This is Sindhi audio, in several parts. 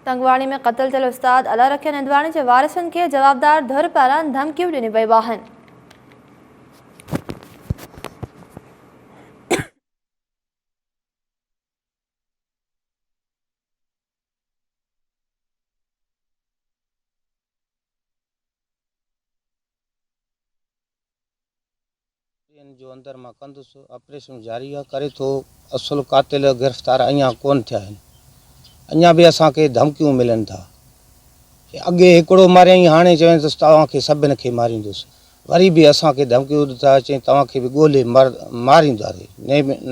تنگواڻي ۾ قتل ٿيل استاد الله رکيا نندواڻي جي وارثن کي جوابدار ڌر پاران ڌمڪيون ڏنيون ويون آهن. ڏينهن جو اندر مان ڪندس، آپريشن جاري آ ڪري ٿو، اصل قاتل گرفتار اڃا ڪون ٿيا آهن، اڃا به اسان کي ڌمڪيون ملن ٿا، اڳي هڪڙو ماريائين هاڻي چوين ٿس توهان کي سڀن کي ماريندس، وري به اسان کي ڌمڪيون ٿا چين توهان کي به ڳولي مارينداسين،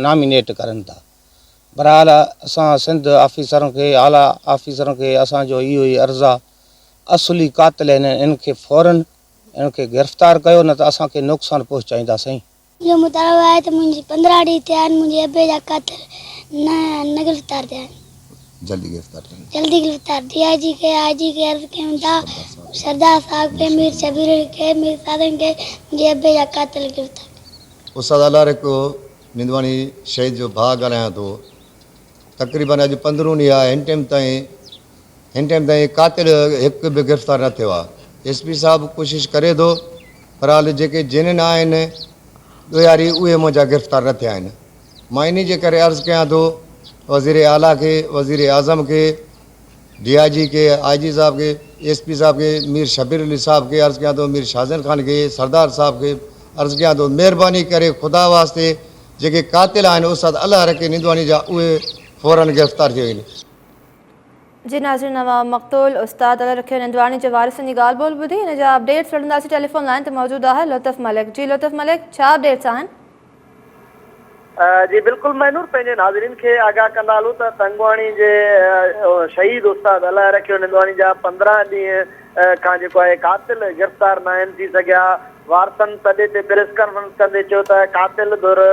نامينيٽ ڪرن ٿا، بھرحال اسان سنڌ آفيسرن کي اعليٰ آفيسرن کي اسان جو اهو ئي عرض آ اصلي قاتل آهن انهن کي فورن انهن کي گرفتار ڪيو نه ته اسان کي نقصان پهچائيندا سائين. منهنجو مطالبو آهي ته منهنجي 15 ڏينهن ٿيا آهن منهنجي ابي جا قاتل نه نه گرفتار ٿيا آهن. جلدي گرفتار ڪيو. جلدي گرفتار ڊي I جي کي آء جي کي عرض ڪيون ٿا سردار صاحب کي مير شبير علي کي مير سادن کي منهنجي ابي جا قاتل گرفتار ڪيو. استاد الله رکيو نندواڻي شهيد جو ڀاء ڳالهايان ٿو تقريبن اڄ پندرهون ڏينهن آهي هن ٽيم تائين هن ٽائيم تائين قاتل هڪ به گرفتار نه ٿيو آهي ايس پي صاحب ڪوشش ڪري ٿو پر حال جيڪي جينين آهن ڏوهاري اهي منهنجا گرفتار نه ٿيا آهن مان انهي جي ڪري عرض ڪيان ٿو وزير اعليٰ کي وزير اعظم کي ڊي I جي کي آء جي صاحب کي ايس پي صاحب کي مير شبير علي صاحب کي عرض ڪيان ٿو مير شاهزين خان کي سردار صاحب کي عرض ڪيان ٿو مهرباني ڪري خدا واسطي جيڪي قاتل آهن استاد الله رکي نندواڻي جا اهي فورن گرفتار ٿي وڃن. جي ناظرين اوهان مقتول استاد الله رکيو نندواڻي جي وارثن جي ڳالهه ٻولهه ٻڌي ان جا اپڊيٽس وٺنداسين ٽيليفون لائين تي موجود آهي لطف ملڪ جي لطف ملڪ ڇا اپڊيٽس آهن. جي بلڪل مهنور پنهنجي ناظرين کي آگاهه ڪندا هلون ته تنگواڻي جي شهيد استاد الله رکيو نندواڻي جا 15 ڏينهن کان جيڪو آهي قاتل گرفتار ناهن ٿي سگهيا وارثن تڏي تي پريس ڪانفرنس ڪندي چيو ته قاتل ڌر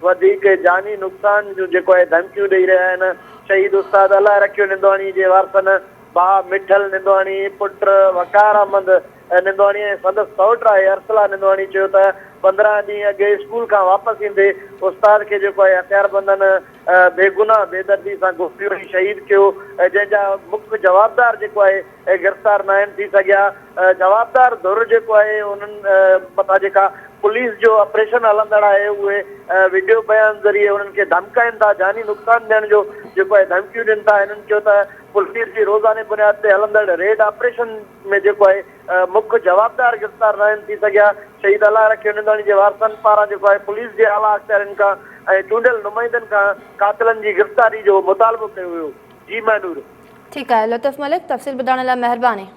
وڌيڪ جاني نقصان جون جيڪو آهي ڌمڪيون ڏئي رهيا آهن، شهيد استاد الله رکيو نندواڻي جي وارثن ڀاء مٺل نندواڻي، پٽ وقار احمد نندواڻي ۽ سندس سئوٽ آهي ارسلا نندواڻي چيو ته 15 ڏينهن اڳ اسڪول کان واپس ايندي استاد کي جيڪو آهي هٿياربندن بيگناهه بيدردي سان گوليون هڻي شهيد ڪيو جنهن جا مک جوابدار جيڪو آهي گرفتار ناهن ٿي سگهيا. جوابدار ڌر جيڪو آهي انهن مٿان جيڪا پوليس جو آپريشن هلندڙ آهي اهي وڊيو بيان ذريعي انهن کي ڌمڪائين ٿا جاني نقصان ڏيڻ جو جيڪو آهي ڌمڪيون ڏين ٿا هنن چيو ته پوليس جي روزاني بنياد تي هلندڙ ريڊ آپريشن ۾ جيڪو آهي مک جوابدار گرفتار ناهن ٿي سگهيا شهيد الله رکيو ننداڻي جي وارثن پاران جيڪو آهي پوليس جي اعليٰ اختيارين کان ۽ چونڊيل نمائندن کان قاتلن جي گرفتاري جو مطالبو ڪيو ويو جي مهنور. ٺيڪ آهي لطف ملڪ تفصيل ٻڌائڻ لاء مهرباني.